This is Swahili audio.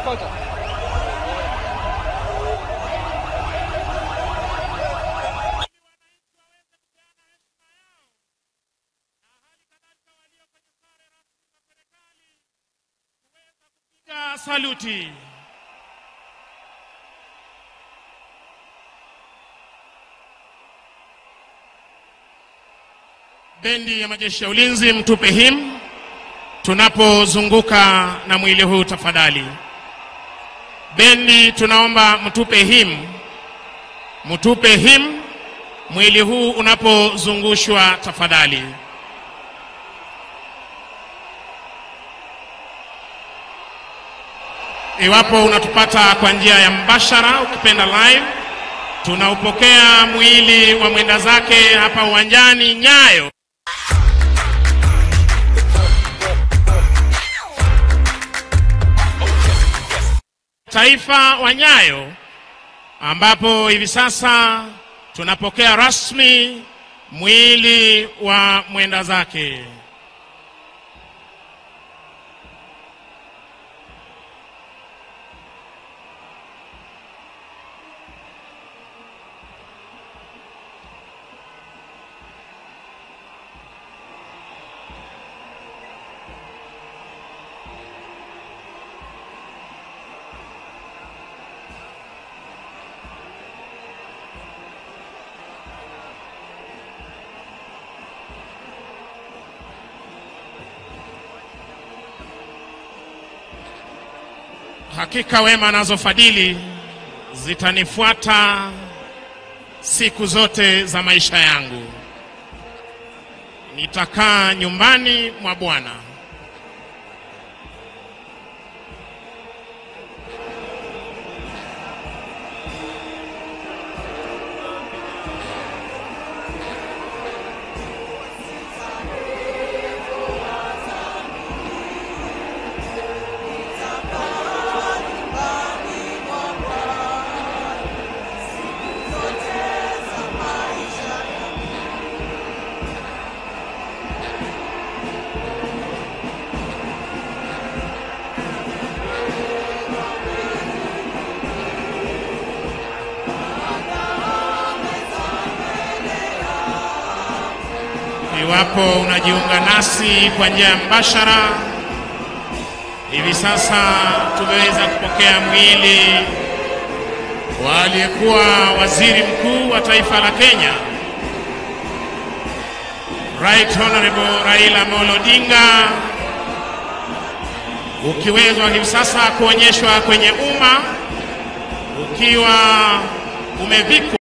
Umepata? Saluti. Bendi ya majeshi ya ulinzi, mtupe him tunapozunguka na mwili huu tafadhali. Bendi tunaomba mtupe him, mtupe him mwili huu unapozungushwa tafadhali. Iwapo unatupata kwa njia ya mbashara, ukipenda live, tunaupokea mwili wa mwenda zake hapa uwanjani Nyayo. Taifa wa Nyayo, ambapo hivi sasa tunapokea rasmi mwili wa mwenda zake. Hakika wema nazo fadhili zitanifuata siku zote za maisha yangu. Nitakaa nyumbani mwa Bwana. Iwapo unajiunga nasi kwa njia ya mbashara, hivi sasa tumeweza kupokea mwili wa aliyekuwa waziri mkuu wa taifa la Kenya, Right Honorable Raila Amolo Odinga, ukiwezwa hivi sasa kuonyeshwa kwenye umma ukiwa umevikwa